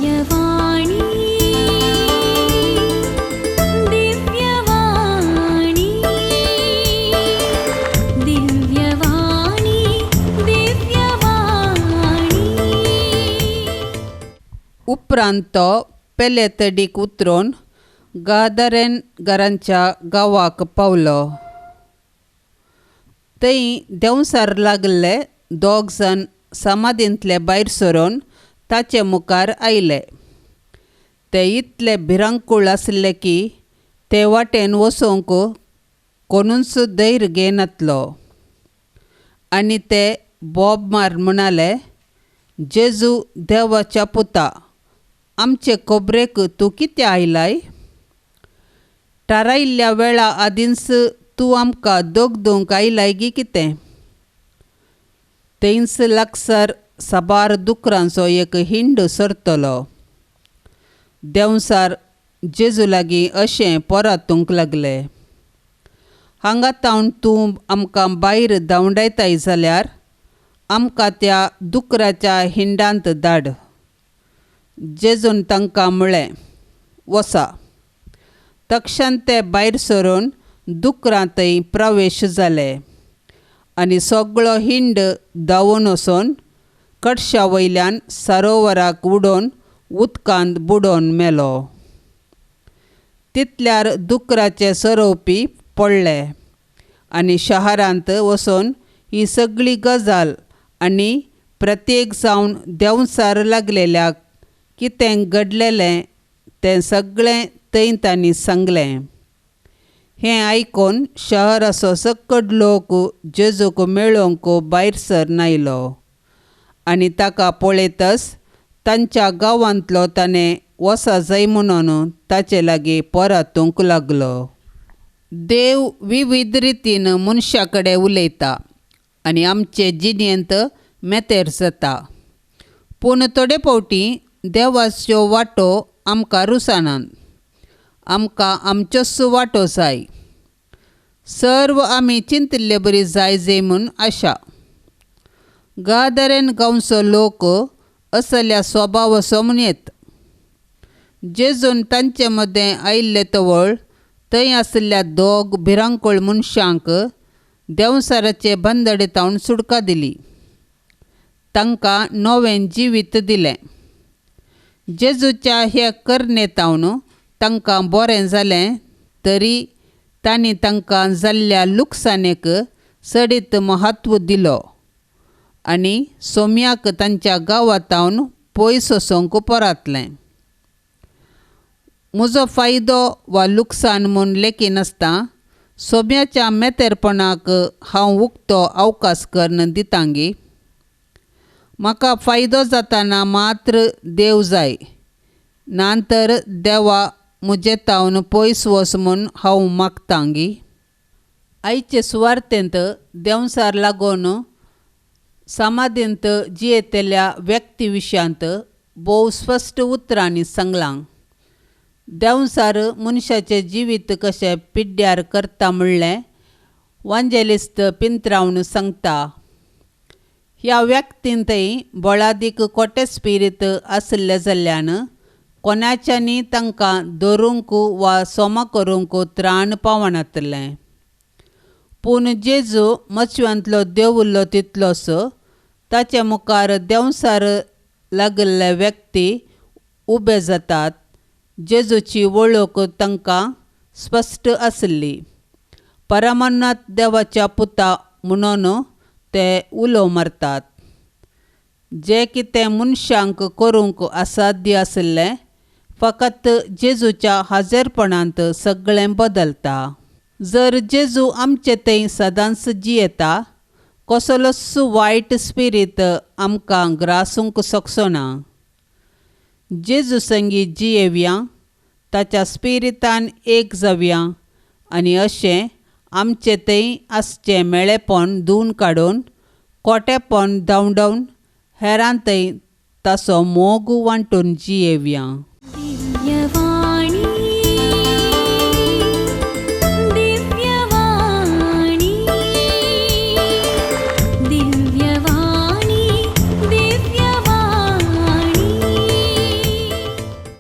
दिव्यवाणी दिव्यवाणी दिव्यवाणी दिव्यवाणी. उपरांत तो पेले तडीक उतरून गादरेन घरांच्या गांवाक पावलो. थंय देंवसार लागले दोग जाण समाधींतले भायर सरून ताचे मुखार आयले. ते इतले भिरांकूळ आसले की ते वाटेन वचूंक कोणूच धैर्य घेनातलो. आनी ते बोब मार म्हणाले, जेजू देवाच्या पुता, आमचे खबरेक तूं कित्याक आयलाय? थारायिल्ल्या वेळा आदींच तूं आमकां दगदूंक आयलाय गी कितें? थंयच लागसार साबार दुकरांचो एक हिंड सरतलो. देंवसार जेजू लागीं अशें परतूंक लागले, हांगा तावन तूं आमकां भायर धांवडायताय जाल्यार आमकां त्या दुकराच्या हिंडांत धाड. जेजून तांकां म्हळें, वसा. तक्षण ते भायर सरून दुकरां थंय प्रवेश जाले आनी सगळो हिंड धांवून वचून कडशा वयल्यान सरोवराक उडोवन उदकांत बुडोवन मेलो. तितल्यार दुकराचे सरोवपी पडले आनी शहरांत वचून ही सगळी गजाल आनी प्रत्येक जावन देंवसार लागलेल्याक कितें घडलेलें तें सगळें थंय तांणी सांगलें. हें आयकून शहराचो सकड लोक जेजूक मेळोवंक भायर सरन आयलो आनी ताका पळयतच तांच्या गांवांतलो ताणें वसा जाय म्हणून ताचे लागीं परतूंक लागलो. देव विविध रितीन मनशा कडेन उलयता आनी आमचे जिणेंत मेतेर जाता. पूण थोडे फावटी देवाच्यो वाटो आमकां रुसनात. आमकां आमच्योच वाटो जाय. सर्व आमी चिंतिल्ले बरी जाय जाय म्हूण आशा. गादरेन गांवचो लोक असल्या स्वभावाचो म्हूण येत. जेजून तांचे मदें आयिल्ले तवळ थंय आशिल्ल्या दोग भिरांकूळ मनशांक देंवसाराचे बंदडे तावन सुटका दिली. तांकां नवें जिवीत दिलें. जेजूच्या ह्या करणे तावन तांकां बरें जालें तरी तांणी तांकां जाल्ल्या लुकसाणेक चडीत म्हत्व दिलो आनी सोम्याक तांच्या गांवांत पयस वचूंक परतलें. म्हजो फायदो वा लुकसाण म्हूण लेखिनासतना सोम्याच्या मेतेरपणाक हांव उक्तो अवकाश करून दितांगी. म्हाका फायदो जाताना मात्र देव जाय, ना तर देवा म्हजे तावन पयस वच म्हूण हांव मागतांगी. आयचे सुवार्तेंत देंवसार लागून समाधींत जियेतल्या व्यक्ती विशयांत भोव स्पश्ट उतरांनी सांगलां. देंवसार मनशाचें जिवीत कशें पिड्ड्यार करता म्हणलें वांजेलिस्त पिंत्रावन सांगता. ह्या व्यक्तींतय बळादीक खोटें स्पिरीत आशिल्लें जाल्ल्यान कोणाच्यांनी तांकां धरूंक वा सोमा करूंक त्राण पावनातलें. पूण जेजू मचव्यांतलो देंवलो तितलोच ताचे मुखार देंवसार लागिल्ले व्यक्ती उबे जातात. जेजूची वळख तांकां स्पश्ट आशिल्ली. परमानाथ देवाच्या पुता म्हणून ते उलो मारतात. जें कितें मनशांक करूंक असाध्य आशिल्लें फकत जेजूच्या हाजेरपणांत सगळें बदलता. जर जेजू आमचे थंय सदांच जियेता, कसलोच वायट स्पिरीत आमकां ग्रासूंक शकचो ना. जेजू संगी जियेवया, ताच्या स्पिरितान एक जावया आनी अशें आमचे थंय आसचें मेळेपण धुवन काडून खोटेपण धांवडावन हेरां थंय ताचो मोग वांटून जियेवया.